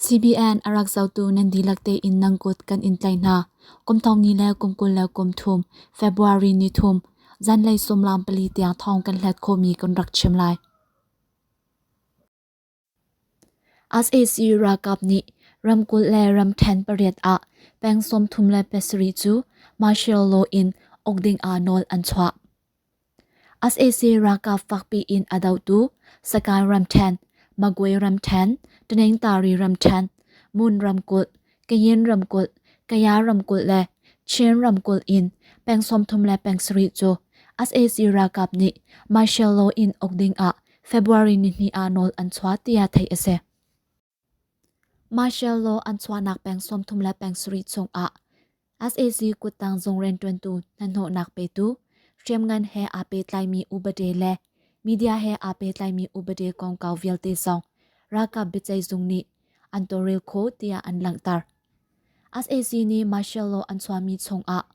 CBN a rak zohtu nan dihlak tein nan kut kan in tlaih hna. Kum thong ni le kum 23 February ni thum zanlei sumlam pali tiang thawng kan hlat khawhmi kan rak chim lai. SAC ralkap nih ramkulh le ramṭhen pariat ah peng 37 cu martial law in uk ding ah nawl an chuah. SAC ralkap fakpi in a dotu Sagaing ramṭhen, Magway ramṭhen, Taningtari ramṭhen, Mun ramkulh, Kayin ramkulh, Kaya ramkulh le Chin ramkulh in peng 37 cu SAC ralkap nih martial law in uk ding ah February nihnih ah nawl an chuah tiah theih a si. Martial law an chuahnak peng 37 chung ah SAC kuttang zung rianṭuantu hnahnawhnak petu, hriamngan he aa pehtlaimi upade le media he aa pehtlaimi upade kongkau vialte zong ralkap biaceih zung nih an tawlrel khawh tiah an langhter. SAC nih martial law an chuahmi chung ah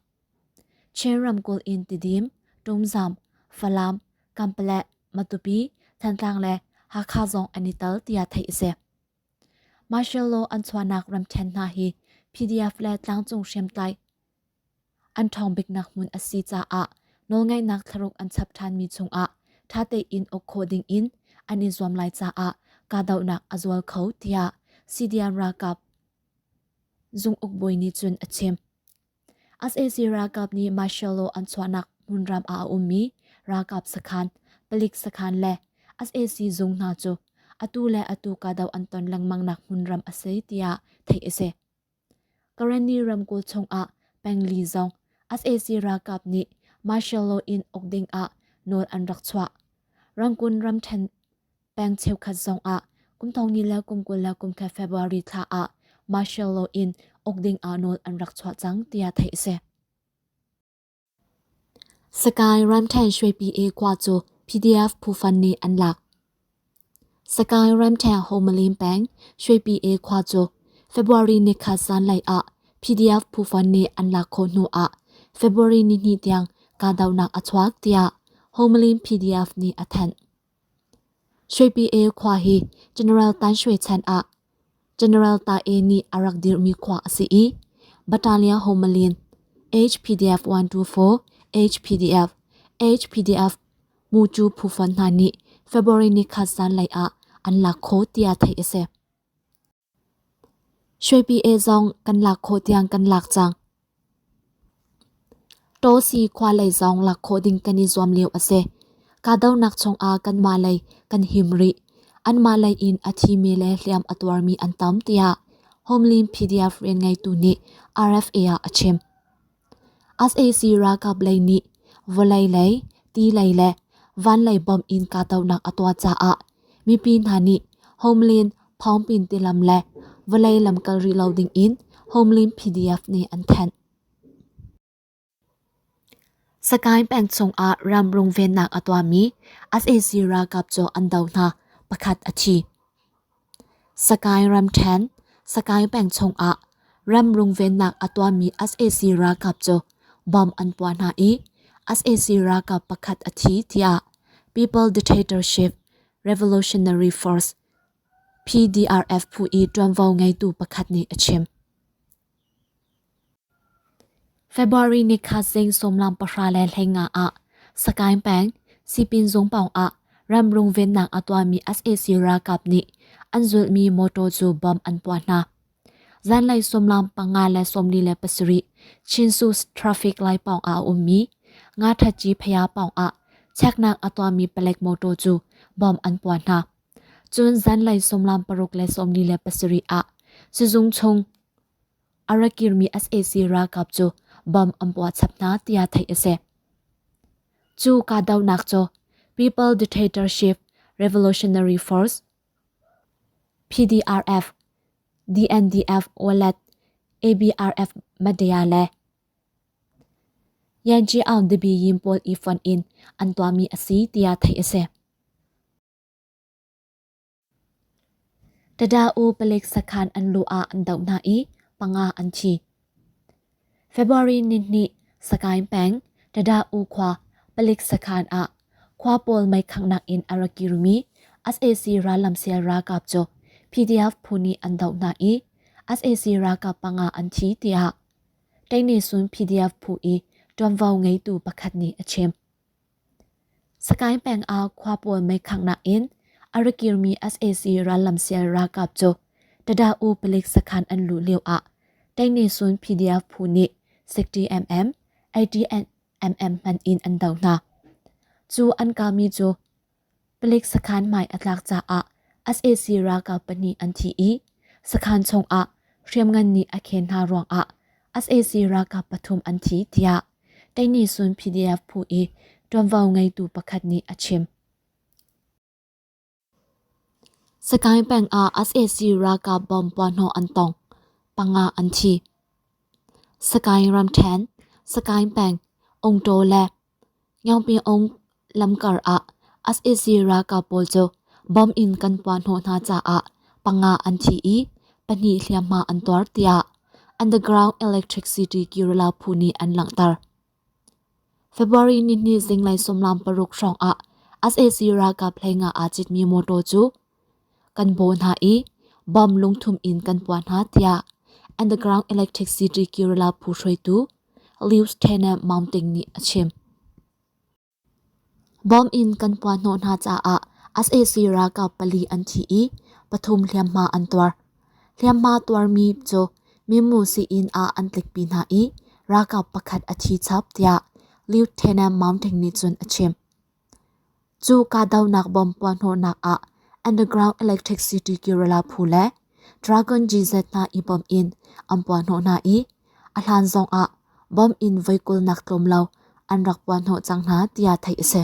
Chin ramkulh in Tidim, Tumzam, Falam, Kanpalet, Matupi, Thantlang le Hakha zong an i tel tiah theih a si. Martial law an chuahnak ramṭhen hna hi PDF le tlangcung hriamtlai an ṭhawng biknak hmun a si caah nawlngeihnak thlaruk an chap ṭhanmi chungah ṭha tein uk khawh dingin an i zuam lai caah kahdohnak a zual kho tiah CDM ralkap zung ukbawi nih cun a chim. SAC ralkap nih martial law an chuahnak hmunram ah a ummi ralkap sakhan, palik sakhan le SAC zung hna cu atu le atu kahdoh an ton lengmangnak hmunram a si tiah theih a si. Karenni ramkulh chungah pengli zong SAC ralkap nih martial law in uk ding ah nawl an rak chuah. Rangkun ramṭhen peng cheukhat zong ah kum thong ni le kum 23 February thla ah martial law in uk ding ah nawl an rak chuah cang tiah theih a si. Sagaing ramṭhen Shwepi E khua cu PDF phufan nih an lak. Sagaing ramṭhen Homalin peng Shwepi E khua cu February nikhat zanlei ah PDF phufan nih an lak khawh hnu ah February nihnih tiang kahdohnak a chuak tiah Homalin PDF nih a thanh. Shwepi E khua hi General Tan Shwe chan ah General Ta-e nih a rak dirhmi khua a si i Battalion Homalin, HPDF 124, HPDF, HPDF Mucu phufonh hna nih February nikhat zanlei ah an lak khawh tiah theih a si. Shwepi e zong kan lak khawh tiang kan lak cang. Tawsi khua lei zong lak khawh ding kan i zuam lio a si. Kahdohnak chungah kanmah lei kan him rih. Anmah lei in a thimi le hliam a tuarmi an tam tiah Homeland PDF rianngeitu nih RFA ah a chim. SAC ralkap lei nih vawlei lei, ti lei le van lei bawmh in kahdohnak a tuah caah mipi hna nih Homeland Phawngpin tilam le vawlei lamkal rih lo dingin Homeland PDF nih an thanh. Sagaing peng chungah ram rungvennak a tuahmi SAC ralkap cu an do hna, pakhat a thi. Sagaing ramṭhen, Sagaing peng chungah ram rungvennak a tuahmi SAC ralkap cu bomb an puah hna i SAC ralkap pakhat a thi tiah People Dictatorship Revolutionary Force PDRF phu i ṭuanvo ngeitu pakhat nih a chim. February nikhat zing sawmlam 10:15 ah Sagaing peng Sipin zung pawng ah ramrung vennak a tuahmi SAC ralkap nih an zulhmi motor cu bomb an puah hna. Zanlei sawmlam 5:47 Chinsu traffic lai pawng ah a ummi Ngathatci phaya pawng ah cheknak a tuahmi palek motor cu bomb an puah hna. Cun zanlei sawmlam 6:47 ah sizung chung a ra kirmi SAC ralkap cu bomb an puah chap hna tiah theih a si. Cu kahdohnak cu People Dictatorship Revolutionary Force PDRF, DNDF Wallet, ABRF Madaya le Yanji Aung Dabi Yin pawl i fonh in an tuahmi a si tiah theih a si. Tada-u palik sakhan an luh ah an doh hna i panga an thi. February nihnih Sagaing peng Tada-u khua palik sakhan ah khua pawl meikhanghnak in a rak kirmi SAC rallamsial ralkap cu PDF phu nih an doh hna i sac ralkap panga an thi tiah Ṭeihnesun PDF phu i ṭuanvo ngeitu pakhat nih a chim. Sagaing peng ah khua pawl meikhanghnak in a ra kirmi sac rallamsial ralkap cu Tada-U palik sakhan an luh lio ah Ṭeihnesun PDF phu nih 60mm, 80mm hman in an doh hna. Cu an kahmi cu Palik sakhan hmai a tlak caah sac ralkap pahnih an thi i sakhan chungah hriamngan nih a khen hna ruangah sac ralkap pathum an thi tiah Ṭeihnisun PDF phu i ṭuanvo ngeitu pakhat nih a chim. Sagaing peng ah sac ralkap bomb puahhnawh an tong, panga an thi. Sagaing ramṭhen, Sagaing peng, Ungtaw le Nyaungpyaung lamkar ah sac ralkap pawl cu bomb in kan puahhnawh hna caah panga an thi i pahnih hliamhma an tuar tiah Underground Electricity Guerrilla phu nih an langhter. February nihnih zinglei sawmlam paruk hrawng ah sac ralkap hleinga aa citmi motor cu kan bawh hna i bomb lungthum in kan puah hna tiah Underground Electricity Guerrilla phu hruaitu Lieutenant Mounting nih a chim. Bomb in kan puahhnawh hna caah sac ralkap pali an thi i pathum hliamhma an tuar. Hliamhma tuarmi cu Mimu sii-inn ah an tlikpi hna i ralkap pakhat a thi chap tiah Lieutenant Mounting nih cun a chim. Cu kahdohnak bomb puahhnawhnak ah Underground Electricity Guerrilla phu le Dragon GZ hna i bawmh in an puahhnawh hna i a hlan zongah bomb in voi 20 nak tlawm lo an rak puahhnawh cang hna tiah theih a si.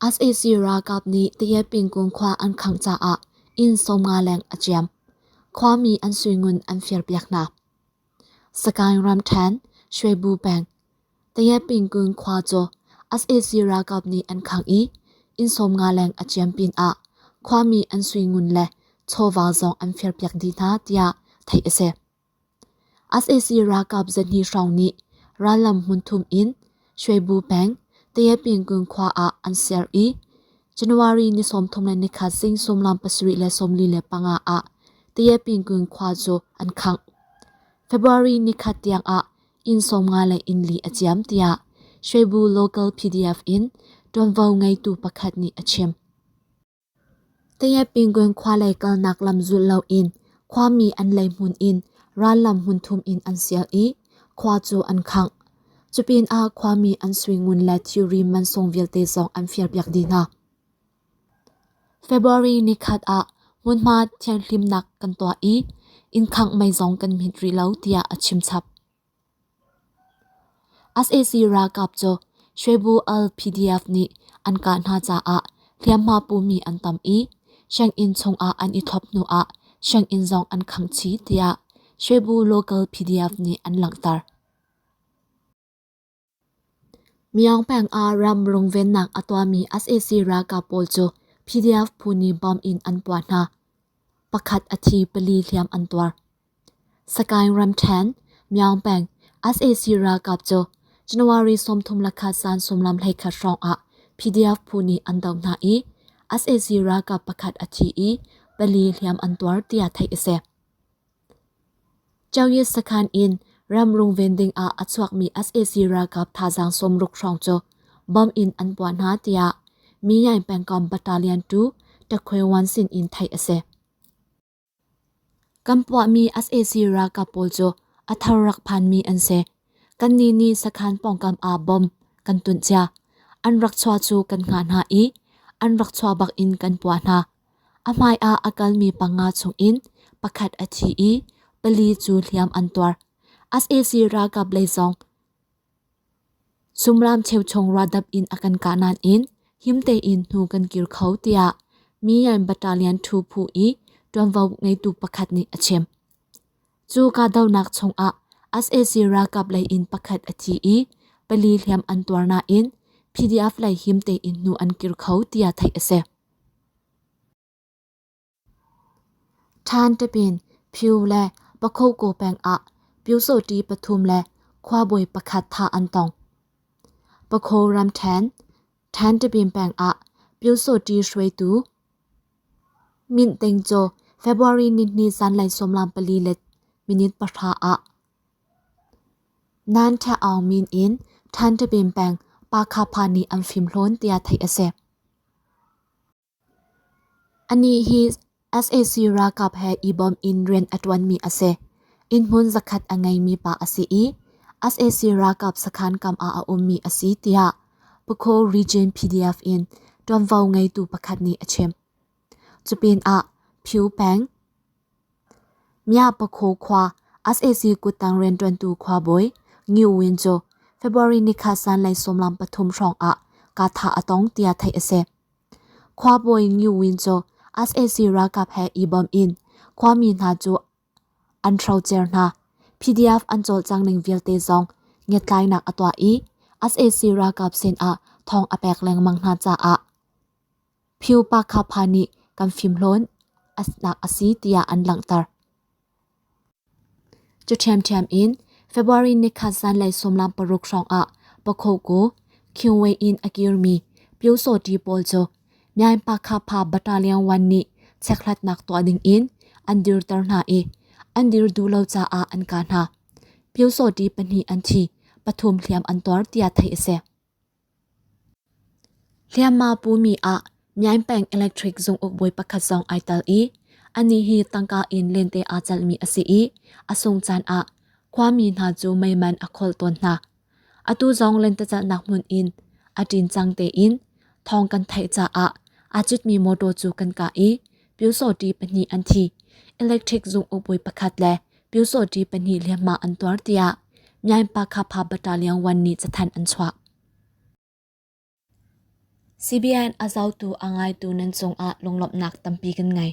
Sac ralkap nih Tayaping kung khua an khangh caah inn 50 leng a ciam. Khuami an suingun an firpiak hna. Sagaing ramṭhen, Shwebu peng, Tayaping kung khua cu sac ralkap nih an khangh i inn 50 leng a ciam pinah khuami an suingun le chawva zong an firpiak dih hna tiah theih a si. Sac ralkap zahnih hrawng nih rallam hmunthum in Shwebu peng, Tayapingkung khua ah an ser i January ni 31 zing 7:45 ah Tayapingkung khua cu an khangh. February nikhat tiang ah inn 50 le inn li a ciam tiah Shwebu local PDF in ṭuanvo ngeitu pakhat nih a chim. Tayapinggun khua lei kalnak lam zulh loin khuami an leihmun in rallam hmunthum in an sial i khua cu an khangh. Cupinah khuami an suingun le thilri mansung vialte zong an firpiak dih hna. February nikhat ah hmunhma thianhhlimnak kan tuah i inn khangh mei zong kan hmit rih lo tiah a chim chap. Sac ralkap cu Shwebu Al-PDF nih an kah hna caah hliamhma pumi an tam i sianginn chungah an i thlop hnuah sianginn zong an khangh chih tiah Shwebu local PDF nih an langhter. Myaung peng ah ram rungvennak a tuahmi sac ralkap pawl cu PDF phu nih bomb in an puah hna. Pakhat a thi, pali hliam an tuar. Sagaing ramṭhen, Myaung peng, sac ralkap cu January 31 zan 21 hrawng ah PDF phu nih an doh hna i sac ralkap pakhat a thi i pali hliam an tuar tiah theih a si. Chaoyit sakhan in ram rungven ding ah a chuakmi sac ralkap thazaang 60 hrawng cu bomb in an puah hna tiah Myaing pengkomh Battalion 2 Takhwewan sin in theih a si. Kan puahmi sac ralkap pawl cu a thar rak phanmi an si. Kannih nih sakhan pawngkam ah bomb kan tunh cia. An rak chuah cu kan hngah hna i an rak chuah bak in kan puah hna. A hmai ah a kalmi panga chungin pakhat a thi i pali cu hliam an tuar. Sac ralkap lei zong Sumram cheuchung ruahdap in a kan kah nain him tein hnu kan kir kho tiah Miyan Battalion Thu phu i ṭuanvo ngeitu pakhat nih a chim. Cu kahdohnak chungah sac ralkap lei in pakhat a thi i pali hliam an tuar nain PDF lei him tein hnu an kir kho tiah theih a si. Ṭhan Tapin, Phyu le Pakhoku peng ah Pyusawṭi pathum le khuabawi pakhat thah an tong. Pakho ramṭhen, Ṭhan Tapin peng ah Pyusawṭi hruaitu Mint Teng cu February nihnih zanlei sawmlam pali le minute pahra ah Nan Tha Aung min in Thantabin peng Pakhapha nih an fimhlawn tiah theih a si. Anih hi sac ralkap he i bawm in rian a ṭuanmi a si. Innhmun zakhat a ngeimi pa a si i sac ralkap sakhan kam ah a ummi a si tiah Pakho Region PDF in ṭuanvo ngeitu pakhat nih a chim. Cupinah Phyu peng Mya Pakho khua sac kuttang rianṭuantu khuabawi Ngiu Win cu February nikhat zanlei sawmlam pathum hrawng ah kahthah a tong tiah theih a si. Khuabawi Ngiu Win cu sac ralkap he i bawm in khuami hna cu an hrocer hna. PDF an cawlcang ning vialte zong ngiattlainak a tuah i sac ralkap sinah thawng a pek lengmang hna caah Phyu Pakhapha nih kan fimhlawn nak a si tiah an langhter. Cu ṭhiamṭhiam in February nikhat zanlei sawmlam paruk hrawngah Pakhoku, Kyungwe in a kirmi Pyusawṭi pawl cu Myaing Pakhapha Battalion 1 nih chekhlatnak tuah dingin an dirter hna i an dir duh lo caah an kah hna. Pyusawṭi pahnih an thi, pathum hliam an tuar tiah theih a si. Hliamhma pumi ah Myaing peng electric zunguk bawi pakhat zong ai tel i anih hi tangka in lente aa celhmi a si i a sung caan ah khuami hna cu meiman a kholh tawn hna. Atu zong lentecelhnak hmun in a ṭin cang tein thawng kan theih caah aa citmi motor cu kan kah i pyusawṭi pahnih an thi. Electric zunguk bawi pakhat le pyusawṭi pahnih hliamhma an tuar tiah Myaing Pakhapha Battalion 1 nih cathanh an chuah. CBN a zohtu a ngaitu nan cungah lunglawmhnak tampi kan ngei.